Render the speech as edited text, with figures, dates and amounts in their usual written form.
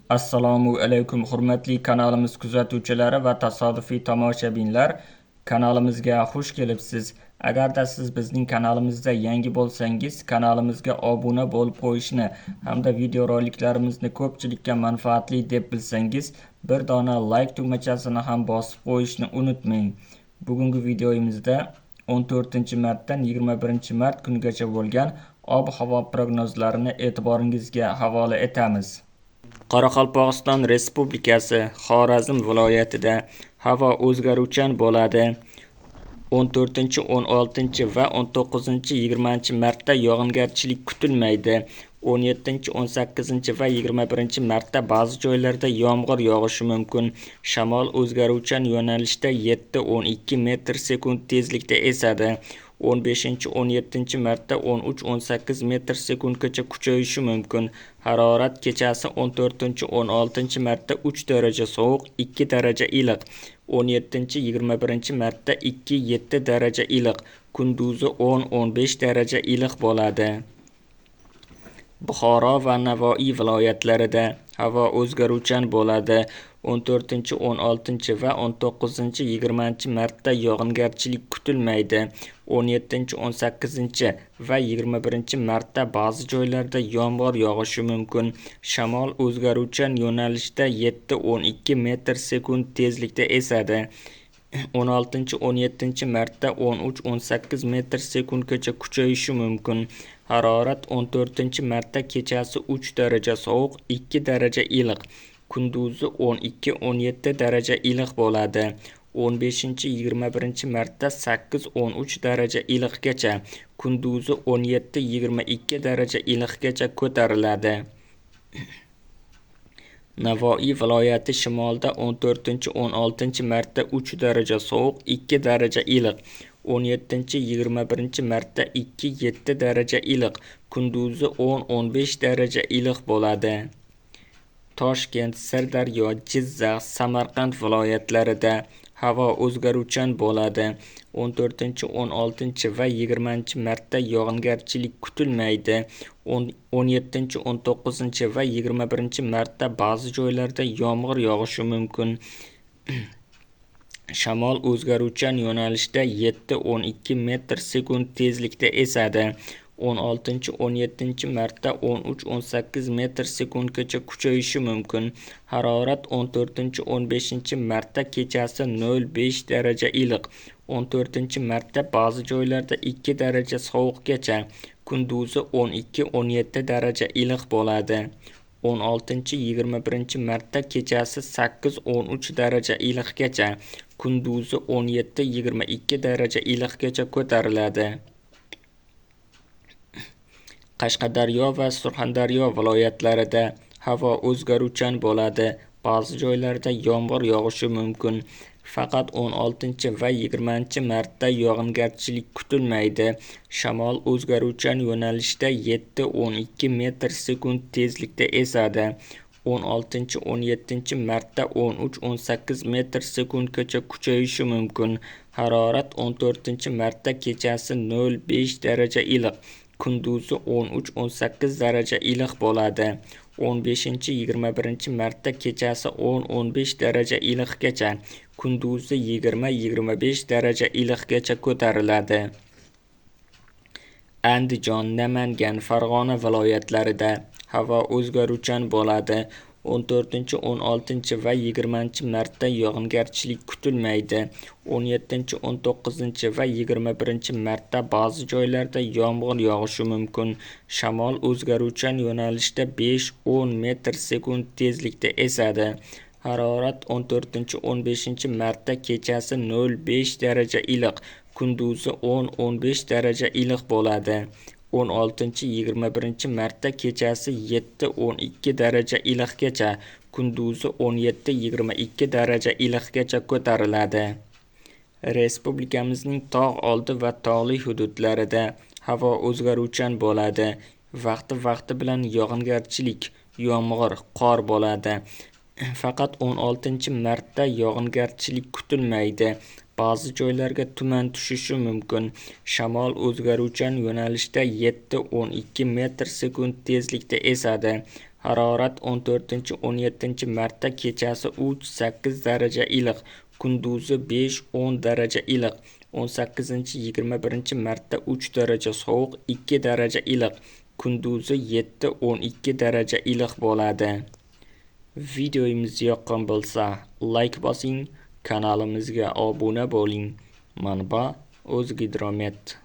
Assalomu alaykum hurmatli kanalimiz kuzatuvchilari va tasodifiy tomoshabinlar. Kanalimizga xush kelibsiz. Agarda siz bizning kanalimizda yangi bo'lsangiz, kanalimizga obuna bo'lib qo'yishni hamda videoroliklarimizni ko'pchilikka manfaatli deb bilsangiz, bir dona like tugmachasini ham bosib qo'yishni unutmang. Bugungi videomizda 14-martdan 21-mart kunigacha bo'lgan ob-havo prognozlarini e'tiboringizga havola etamiz. Qoraqalpog'iston Respublikasi Xorazm viloyatida havo o'zgaruvchan bo'ladi. 14, 16 va 19, 20 martda yog'ingarchilik kutilmaydi. 17, 18 va 21 martda ba'zi joylarda yomg'ir yog'ishi mumkin. Shamol o'zgaruvchan yo'nalishda 7-12 metr sekund tezlikda esadi. 15, 17 martda 13-18 metr sekundgacha kuchayishi mumkin. Harorat kechasi 14, 16 martda 3 daraja sovuq, 2 daraja iliq. 17, 21 martda 2-7 daraja iliq, kunduzi 10-15 daraja iliq bo'ladi. Buxoro va Navoiy viloyatlarida havo o'zgaruvchan bo'ladi. 14, 16 va 19, 20 martda yog'ingarchilik kutilmaydi. 17, 18 va 21 martda ba'zi joylarda yomg'ir yog'ishi mumkin. Shamol o'zgaruvchan yo'nalishda 7-12 metr sekund tezlikda esadi. 16, 17 martda 13-18 metr sekundgacha kuchayishi mumkin. Harorat 14 martda kechasi 3 daraja sovuq, 2 daraja iliq, kunduzi 12-17 daraja iliq bo'ladi. 15, 21 martda 8-13 daraja iliqgacha, kunduzi 17-22 daraja iliqgacha ko'tariladi. Navoiy viloyati shimolida 14, 16 martda 3 daraja sovuq, 2 daraja iliq, 17, 21 martda 2-7 daraja iliq, kunduzi 10-15 daraja iliq bo'ladi. Toshkent, Sirdaryo, Jizzax, Samarqand viloyatlarida havo o'zgaruvchan bo'ladi. 14, 16 va 20 martda yog'ingarchilik kutilmaydi. 17, 19 va 21 martda ba'zi joylarda yomg'ir yog'ishi mumkin. Shamol o'zgaruvchan yo'nalishda 7-12 metr sekund tezlikda esadi. 16, 17 martda 13-18 metr sekundgacha kuchayishi mumkin. Harorat 14, 15 martda kechasi 0,5 daraja iliq, 14 martda ba'zi joylarda 2 daraja sovuqgacha, kunduzi 12-17 daraja iliq bo'ladi. 16, 21 martda kechasi 8-13 daraja iliqgacha, kunduzi 17-22 daraja iliqgacha ko'tariladi. Qashqadaryo va Surxondaryo viloyatlarida havo o'zgaruvchan bo'ladi. Ba'zi joylarda yomg'ir yog'ishi mumkin. Faqat 16 va 20 martda yog'ingarchilik kutilmaydi. Shamol o'zgaruvchan yo'nalishda 7-12 metr sekund tezlikda esadi. 16, 17 martda 13-18 metr sekundgacha kuchayishi mumkin. Harorat 14 martda kechasi 0,5 daraja iliq, kunduzi 13-18 daraja iliq bo'ladi. 15, 21 martda kechasi 10-15 daraja iliqgacha, kunduzi 20-25 daraja iliqgacha ko'tariladi. Andijon, Namangan, Farg'ona viloyatlarida havo o'zgaruvchan bo'ladi. 14, 16 va 20 martda yog'ingarchilik kutilmaydi. 17, 19 va 21 martda ba'zi joylarda yomg'ir yog'ishi mumkin. Shamol o'zgaruvchan yo'nalishda 5-10 metr sekund tezlikda esadi. Harorat 14, 15 martda kechasi 0,5 daraja iliq, kunduzi 10-15 daraja iliq bo'ladi. 16, 21 martda kechasi 7-12 daraja iliqgacha, kunduzi 17-22 daraja iliqgacha ko'tariladi. Respublikamizning tog' oldi va tog'li hududlarida havo o'zgaruvchan bo'ladi. Vaqti-vaqti bilan yog'ingarchilik, yomg'ir, qor bo'ladi. Faqat 16 martda yog'ingarchilik kutilmaydi. Ba'zi joylarga tuman tushishi mumkin. Shamol o'zgaruvchan yo'nalishda 7-12 metr sekund tezlikda esadi. Harorat 14-17 martda kechasi 3-8 daraja iliq, kunduzi 5-10 daraja iliq. 18-21 martda 3 daraja sovuq, 2 daraja iliq, kunduzi 7-12 daraja iliq bo'ladi. Videomiz yoqqan bo'lsa, layk bosing, kanalimizga obuna bo'ling. Manba: O'zgidromet.